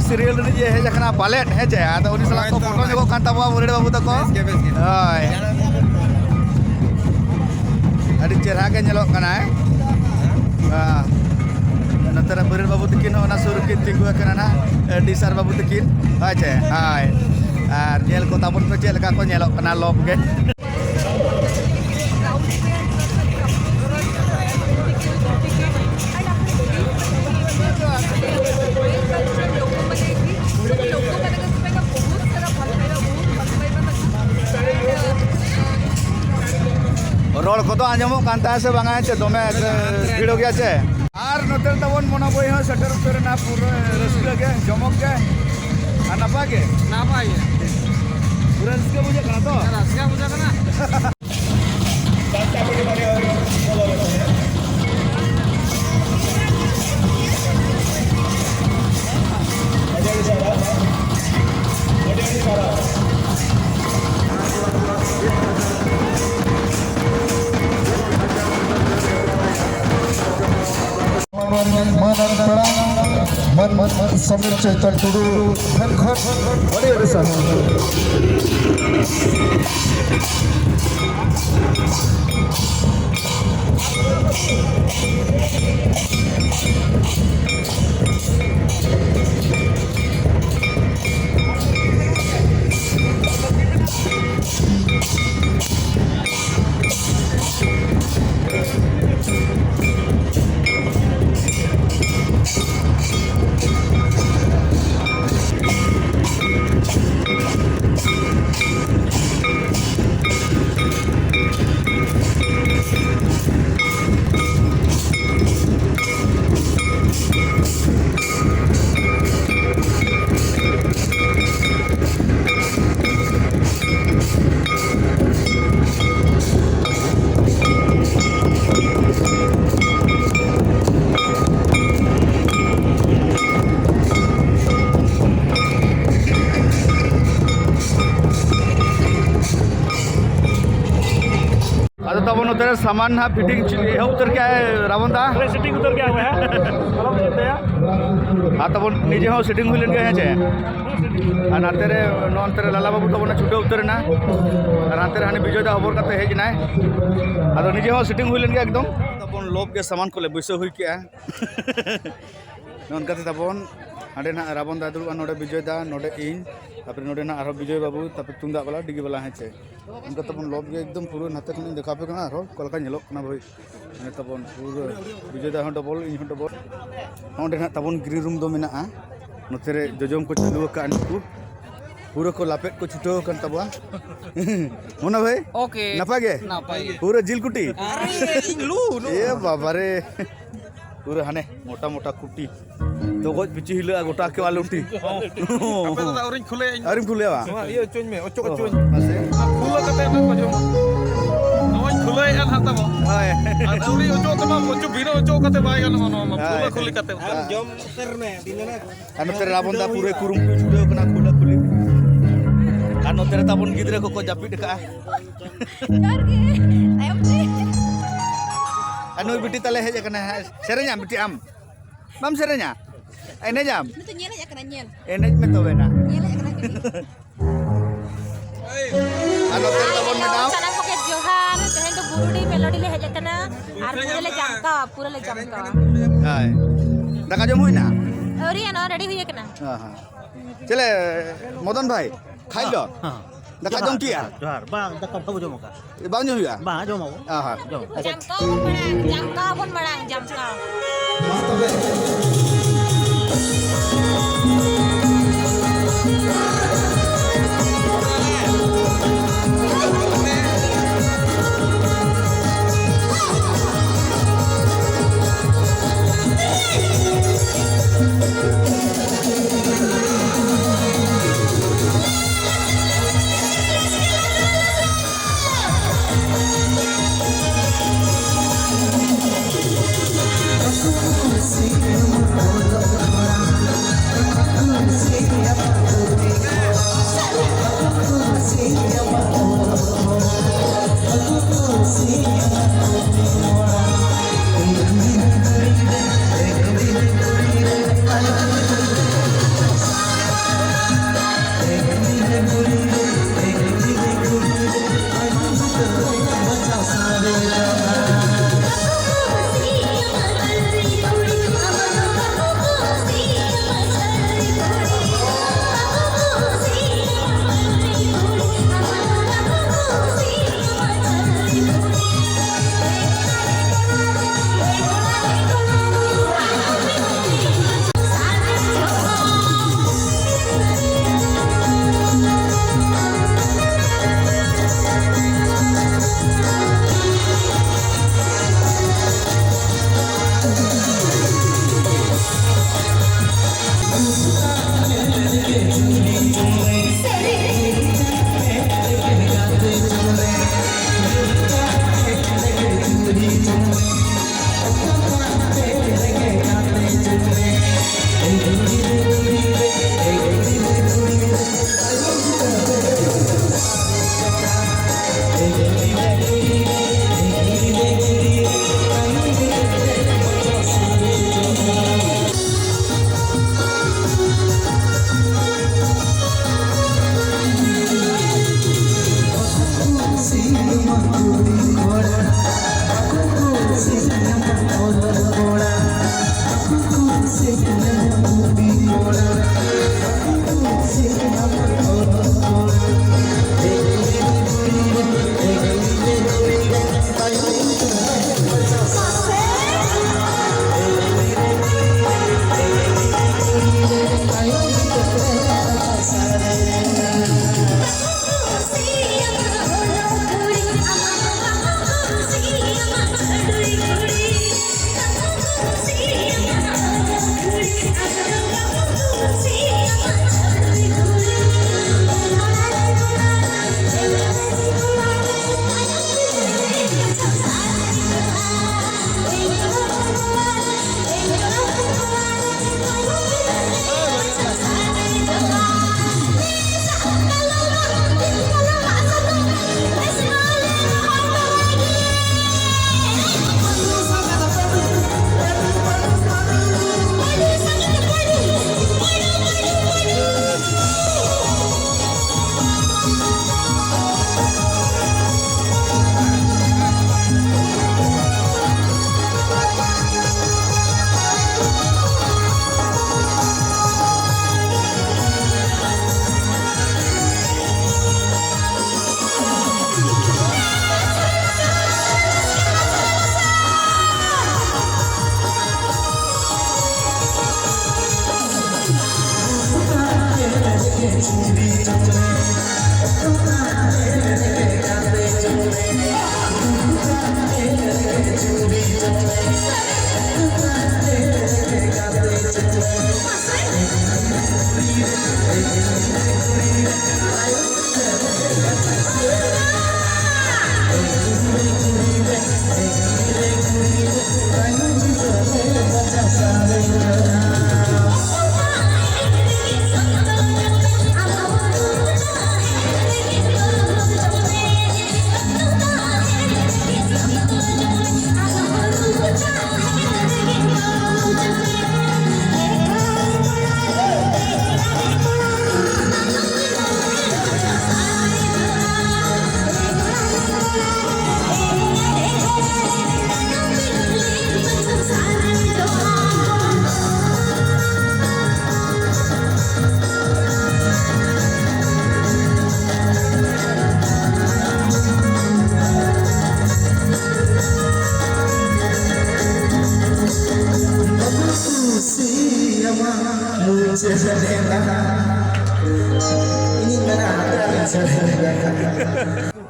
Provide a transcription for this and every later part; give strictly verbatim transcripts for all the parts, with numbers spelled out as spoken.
Serial ᱨᱤᱱᱤᱡ ᱮ ᱦᱮᱡ ᱟᱠᱟᱱᱟ ᱯᱟᱞᱮᱫ, ᱦᱮᱸ ᱪᱮ? ᱟᱫᱚ ᱩᱱᱤ ᱥᱟᱞᱟᱜ ᱠᱚ ᱦᱳᱭ ᱛᱚ, ᱯᱷᱳᱴᱳ ᱦᱳᱭ᱾ ᱧᱚᱜᱚᱜ ᱠᱟᱱ ᱛᱟᱵᱚᱣᱟ ᱢᱩᱨᱟᱹᱭ ᱵᱟᱹᱵᱩ ᱛᱟᱠᱚ᱾ ᱵᱮᱥ ᱜᱮ, ᱵᱮᱥ ᱜᱮ᱾ ᱦᱳᱭ᱾ ᱟᱹᱰᱤ ᱪᱮᱦᱨᱟ ᱜᱮ ᱧᱮᱞᱚᱜ ᱠᱟᱱᱟᱭ᱾ ᱦᱮᱸ᱾ ᱱᱚᱛᱮ ᱨᱮ ᱢᱩᱨᱟᱹᱭ ᱵᱟᱹᱵᱩ ᱛᱟᱹᱠᱤᱱ ᱦᱚᱸ ᱚᱱᱟ ᱥᱩᱨ ᱨᱮᱠᱤᱱ ᱛᱤᱸᱜᱩ ᱟᱠᱟᱱᱟ ᱱᱟᱦᱟᱜ, ᱰᱤ ᱥᱟᱨ ᱵᱟᱹᱵᱩ ᱛᱟᱹᱠᱤᱱ᱾ ᱦᱳᱭ ᱪᱮ? ᱦᱳᱭ᱾ ᱟᱨ ᱧᱮᱞ ᱠᱚ ᱛᱟᱵᱚᱱ ᱯᱮ ᱪᱮᱫ ᱞᱮᱠᱟ ᱠᱚ ᱧᱮᱞᱚᱜ ᱠᱟᱱᱟ ᱞᱚᱵ ᱜᱮ᱾ ᱨᱚᱲ ᱠᱚᱫᱚ ᱟᱸᱡᱚᱢᱚᱜ ᱠᱟᱱ ᱛᱟᱦᱮᱸ ᱥᱮ ᱵᱟᱝᱟ? ᱪᱮ ᱫᱚᱢᱮ ᱵᱷᱤᱲᱚᱜ ᱜᱮᱭᱟ ᱪᱮ? ᱟᱨ ᱱᱚᱛᱮ ᱨᱮ ᱛᱟᱵᱚᱱ ᱢᱚᱱᱟ ᱵᱚᱭᱦᱟ ᱥᱮᱴᱮᱨ ᱩᱛᱟᱹᱨ ᱮᱱᱟ, ᱯᱩᱨᱟᱹ ᱨᱟᱹᱥᱠᱟᱹ ᱜᱮ, ᱡᱚᱢᱚᱠ ᱜᱮ᱾ ᱟᱨ ᱱᱟᱯᱟᱭ ᱜᱮ? ᱱᱟᱯᱟᱭ ᱜᱮ᱾ ᱯᱩᱨᱟᱹ ᱨᱟᱹᱥᱠᱟᱹ ᱵᱩᱡᱷᱟᱹᱜ ᱠᱟᱱᱟ ᱛᱚ? ᱨᱟᱹᱥᱠᱟᱹ ᱵᱩᱡᱷᱟᱹᱜ ᱠᱟᱱᱟ᱾ ᱢᱟᱹᱱ ᱟᱱ ᱯᱮᱲᱟ, ᱢᱟᱹᱱ, ᱢᱟᱹᱱ ᱥᱚᱢᱤᱨ ᱪᱳᱭᱛᱚᱱ ᱴᱩᱰᱩ ᱴᱷᱮᱱ ᱠᱷᱚᱱ ᱟᱹᱰᱤ ᱟᱹᱰᱤ ᱥᱟᱨᱦᱟᱣ᱾ ᱥᱟᱢᱟᱱ ᱦᱟᱸᱜ ᱯᱷᱤᱴᱤᱝ ᱮᱦᱚᱵ ᱩᱛᱟᱹᱨ ᱠᱮᱜᱼᱟᱭ ᱨᱟᱵᱚᱱ ᱫᱟ᱾ ᱥᱮᱴᱤᱝ ᱩᱛᱟᱹᱨ ᱠᱮᱜᱼᱟ ᱵᱚᱭᱦᱟ᱾ ᱟᱞᱚᱢ ᱪᱤᱱᱛᱟᱹᱭᱟ᱾ ᱟᱨ ᱛᱟᱵᱚᱱ ᱱᱤᱡᱮ ᱦᱚᱸ ᱥᱮᱴᱤᱝ ᱦᱩᱭ ᱞᱮᱱ ᱜᱮ, ᱦᱮᱸ ᱪᱮ? ᱟᱨ ᱱᱟᱛᱮ ᱨᱮ, ᱱᱚᱱᱛᱮ ᱨᱮ ᱞᱟᱞᱟ ᱵᱟᱹᱵᱩ ᱛᱟᱵᱚᱱᱮ ᱪᱷᱩᱴᱟᱹᱣ ᱩᱛᱟᱹᱨ ᱮᱱᱟ᱾ ᱟᱨ ᱦᱟᱱᱛᱮ ᱨᱮ ᱦᱟᱹᱱᱤ ᱵᱤᱡᱚᱭ ᱫᱟ ᱦᱚᱵᱚᱨ ᱠᱟᱛᱮ ᱦᱮᱡ ᱮᱱᱟᱭ᱾ ᱟᱫᱚ ᱱᱤᱡᱮ ᱦᱚᱸ ᱥᱮᱴᱤᱝ ᱦᱩᱭ ᱞᱮᱱ ᱜᱮ ᱮᱠᱫᱚᱢ᱾ ᱛᱟᱵᱚᱱ ᱞᱚᱵ ᱜᱮ ᱥᱟᱢᱟᱱ ᱠᱚᱞᱮ ᱵᱟᱹᱭᱥᱟᱹᱣ ᱦᱩᱭ ᱠᱮᱜᱼᱟ᱾ ᱱᱚᱝᱠᱟ ᱛᱮ ᱛᱟᱵᱚᱱ ᱦᱟᱸᱰᱮ ᱱᱟᱜ ᱨᱟᱵᱚᱱ ᱫᱟ ᱫᱩᱲᱩᱵᱼᱟ, ᱱᱚᱰᱮ ᱵᱤᱡᱚᱭ ᱫᱟ, ᱱᱚᱰᱮ ᱤᱧ, ᱛᱟᱯᱚᱨᱮ ᱱᱚᱰᱮ ᱱᱟᱜ ᱟᱨᱦᱚᱸ ᱵᱤᱡᱚᱭ ᱵᱟᱹᱵᱩ, ᱛᱟᱯᱚᱨᱮ ᱛᱩᱢᱫᱟᱜ ᱵᱟᱞᱟ, ᱰᱤᱜᱤ ᱵᱟᱞᱟ, ᱦᱮᱸ ᱪᱮ? ᱚᱱᱠᱟ ᱛᱟᱵᱚᱱ ᱞᱚᱵ ᱜᱮ ᱮᱠᱫᱚᱢ ᱯᱩᱨᱟᱹ ᱱᱟᱛᱮ ᱠᱷᱚᱱᱤᱧ ᱫᱮᱠᱷᱟᱣ ᱟᱯᱮ ᱠᱟᱱᱟ ᱟᱨᱦᱚᱸ ᱚᱠᱟ ᱞᱮᱠᱟ ᱧᱮᱞᱚᱜ ᱠᱟᱱᱟ ᱵᱷᱟᱹᱭ᱾ ᱱᱚᱰᱮ ᱛᱟᱵᱚᱱ ᱯᱩᱨᱟᱹ ᱵᱤᱡᱚᱭ ᱫᱟ ᱦᱚᱸ ᱰᱚᱵᱚᱞ, ᱤᱧ ᱦᱚᱸ ᱰᱚᱵᱚᱞ᱾ ᱚᱸᱰᱮ ᱱᱟᱜ ᱛᱟᱵᱚᱱ ᱜᱨᱤᱱ ᱨᱩᱢ ᱫᱚ ᱢᱮᱱᱟᱜᱼᱟ᱾ ᱱᱚᱛᱮ ᱨᱮ ᱡᱚᱡᱚᱢ ᱠᱚ ᱪᱟᱹᱞᱩ ᱟᱠᱟᱫᱼᱟ ᱱᱩᱠᱩ᱾ ᱯᱩᱨᱟᱹ ᱠᱚ ᱞᱟᱯᱮᱫ ᱠᱚ ᱪᱷᱩᱴᱟᱹᱣ ᱟᱠᱟᱱ ᱛᱟᱵᱚᱣᱟ᱾ ᱢᱚᱱᱟ ᱵᱷᱟᱹᱭ? ᱳᱠᱮ᱾ ᱱᱟᱯᱟᱭ ᱜᱮ? ᱱᱟᱯᱟᱭ ᱜᱮ᱾ ᱯᱩᱨᱟᱹ ᱡᱤᱞ ᱠᱩᱴᱤ? ᱟᱨᱮ, ᱤᱧ ᱞᱩ, ᱞᱩ᱾ ᱮ ᱵᱟᱵᱟ ᱨᱮ᱾ ᱯᱩᱨᱟᱹ ᱦᱟᱱᱮ ᱢᱚᱴᱟ ᱢᱚᱴᱟ ᱠᱩᱴᱤ᱾ ᱛᱚᱜᱚᱡ ᱯᱤᱪᱤ ᱦᱤᱞᱟᱹᱜᱼᱟ ᱜᱚᱴᱟ ᱠᱮᱣᱟ ᱞᱩᱴᱤ᱾ ᱟᱯᱮ ᱫᱚ ᱟᱹᱣᱨᱤᱧ ᱠᱷᱩᱞᱟᱹᱭᱟ ᱤᱧ᱾ ᱟᱹᱣᱨᱤᱢ ᱠᱷᱩᱞᱟᱹᱭᱟ ᱵᱟᱝ? ᱱᱚᱣᱟ ᱤᱭᱟᱹ ᱦᱚᱪᱚᱧ ᱢᱮ, ᱚᱪᱚᱜ ᱦᱚᱪᱚᱧ᱾ ᱢᱟᱥᱮ᱾ ᱠᱷᱩᱞᱟᱹ ᱠᱟᱛᱮ ᱱᱟᱜ ᱠᱚ ᱡᱚᱢᱟ᱾ ᱱᱚᱣᱟᱧ ᱠᱷᱩᱞᱟᱹᱭᱮᱫᱼᱟ ᱱᱟᱜ ᱛᱟᱵᱚ᱾ ᱦᱳᱭ᱾ ᱟᱨ ᱟᱹᱣᱨᱤ ᱚᱪᱚᱜ ᱛᱮᱢᱟ ᱚᱪᱚ-, ᱵᱤᱱᱟᱹ ᱚᱪᱚᱜ ᱠᱟᱛᱮ ᱵᱟᱭ ᱜᱟᱱᱚᱜᱼᱟ ᱱᱚᱣᱟ ᱢᱟ᱾ ᱦᱳᱭ᱾ ᱠᱷᱩᱞᱟᱹ ᱠᱷᱩᱞᱤ ᱠᱟᱛᱮ᱾ ᱟᱢ ᱡᱚᱢ ᱩᱛᱟᱹᱨ ᱢᱮ, ᱵᱤᱱᱟᱹ ᱟᱨ ᱱᱚᱛᱮ ᱨᱮ ᱨᱟᱵᱚᱱ ᱫᱟ ᱯᱩᱨᱟᱹ ᱠᱩᱨᱩᱢᱩᱴᱩᱭ ᱪᱷᱩᱴᱟᱹᱣ ᱠᱟᱱᱟ, ᱠᱷᱩᱞᱟᱹ ᱠᱷᱩᱞᱤ᱾ ᱟᱨ ᱱᱚᱛᱮ ᱨᱮ ᱛᱟᱵᱚᱱ ᱜᱤᱫᱽᱨᱟᱹ ᱠᱚᱠᱚ ᱡᱟᱹᱯᱤᱫ ᱟᱠᱟᱜᱼᱟ᱾ ᱡᱚᱦᱟᱨ ᱜᱮ᱾ ᱛᱟᱭᱚᱢ ᱛᱮ᱾ ᱟᱨ ᱱᱩᱭ ᱵᱤᱴᱤ ᱛᱟᱞᱮ ᱦᱮᱡ ᱟᱠᱟᱱᱟ᱾ ᱥᱮᱨᱮᱧᱟᱢ ᱵᱤᱴᱤ ᱟᱢ? ᱵᱟᱢ ᱥᱮᱨᱮᱧᱟ? ᱮᱱᱮᱡᱟᱢ? ᱱᱤᱛᱚᱜ ᱧᱮᱞ ᱦᱮᱡ ᱟᱠᱟᱱᱟ, ᱧᱮᱞ᱾ ᱮᱱᱮᱡ ᱢᱮ ᱛᱚᱵᱮ ᱱᱟ᱾ ᱧᱮᱞ ᱦᱮᱡ ᱟᱠᱟᱱᱟ, ᱧᱮᱞ᱾ ᱟᱨ ᱱᱚᱛᱮ ᱨᱮ ᱛᱟᱵᱚᱱ ᱢᱮᱱᱟᱜᱼᱟ᱾ ᱥᱟᱱᱟᱢ ᱠᱚᱜᱮ ᱡᱚᱦᱟᱨ᱾ ᱛᱮᱦᱮᱧ ᱫᱚ ᱵᱩᱨᱩᱰᱤ ᱢᱮᱞᱳᱰᱤ ᱞᱮ ᱦᱮᱡ ᱟᱠᱟᱱᱟ᱾ ᱟᱨ ᱯᱩᱨᱟᱹ ᱞᱮ ᱡᱟᱢᱠᱟᱣᱟ, ᱯᱩᱨᱟᱹ ᱞᱮ ᱡᱟᱢᱠᱟᱣᱟ᱾ ᱦᱳᱭ᱾ ᱫᱟᱠᱟ ᱡᱚᱢ ᱦᱩᱭᱱᱟ? ᱟᱹᱣᱨᱤᱭᱟ, ᱱᱚᱜᱼᱚᱭ ᱨᱮᱰᱤ ᱦᱩᱭ ᱟᱠᱟᱱᱟ᱾ ᱦᱮᱸ, ᱦᱮᱸ᱾ ᱪᱮᱞᱮ ᱢᱚᱫᱚᱱ ᱵᱷᱟᱭ, ᱠᱷᱟᱡ ᱫᱚ? ᱦᱮᱸ᱾ ᱫᱟᱠᱟ ᱡᱚᱢ ᱠᱮᱜᱼᱟ? ᱡᱚᱦᱟᱨ, ᱡᱚᱦᱟᱨ᱾ ᱵᱟᱝ, ᱫᱟᱠᱟ ᱵᱟᱵᱚ ᱡᱚᱢ ᱟᱠᱟᱫ᱾ ᱵᱟᱝ ᱡᱚᱢ ᱦᱩᱭᱩᱜᱼᱟ? ᱵᱟᱝ, ᱡᱚᱢ ᱟᱵᱚ᱾ ᱚ, ᱦᱚᱸ᱾ ᱡᱚᱢ᱾ ᱟᱪᱪᱷᱟ᱾ ᱡᱟᱢᱠᱟᱣ ᱵᱚᱱ ᱢᱟᱲᱟᱝ, ᱡᱟᱢᱠᱟᱣ ᱵᱚᱱ ᱢᱟᱲᱟᱝ, ᱡᱟᱢᱠᱟᱣ᱾ ᱢᱟ ᱛᱚᱵᱮ᱾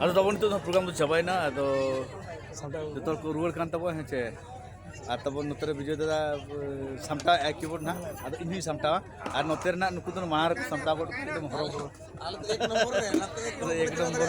ᱟᱫᱚ ᱛᱟᱵᱚᱱ ᱱᱤᱛᱚᱜ ᱫᱚ ᱯᱨᱳᱜᱨᱟᱢ ᱫᱚ ᱪᱟᱵᱟᱭᱮᱱᱟ᱾ ᱟᱫᱚ ᱡᱚᱛᱚ ᱦᱚᱲ ᱠᱚ ᱨᱩᱣᱟᱹᱲ ᱠᱟᱱ ᱛᱟᱵᱚᱱᱟ, ᱦᱮᱸ ᱪᱮ? ᱟᱨ ᱛᱟᱵᱚᱱ ᱱᱚᱛᱮ ᱨᱮ ᱵᱤᱡᱚᱭ ᱫᱟᱫᱟ ᱥᱟᱢᱴᱟᱣ ᱮᱫ ᱠᱤᱵᱳᱨᱰ ᱱᱟᱦᱟᱜ, ᱟᱫᱚ ᱤᱧ ᱦᱚᱸᱧ ᱥᱟᱢᱴᱟᱣᱟ᱾ ᱟᱨ ᱱᱚᱛᱮ ᱨᱮᱱᱟᱜ ᱱᱩᱠᱩ ᱫᱚ ᱢᱟᱲᱟᱝ ᱨᱮᱠᱚ ᱥᱟᱢᱴᱟᱣ ᱜᱚᱫ ᱠᱟᱜᱼᱟ, ᱮᱠᱫᱚᱢ ᱦᱚᱨᱚ ᱵᱚᱨᱚ᱾ ᱟᱞᱮ ᱫᱚ ᱮᱠ ᱱᱚᱢᱵᱚᱨ ᱨᱮ, ᱱᱟᱛᱮ ᱮᱠ ᱱᱚᱢᱵᱚᱨ ᱮᱠ ᱱᱚᱢᱵᱚᱨ᱾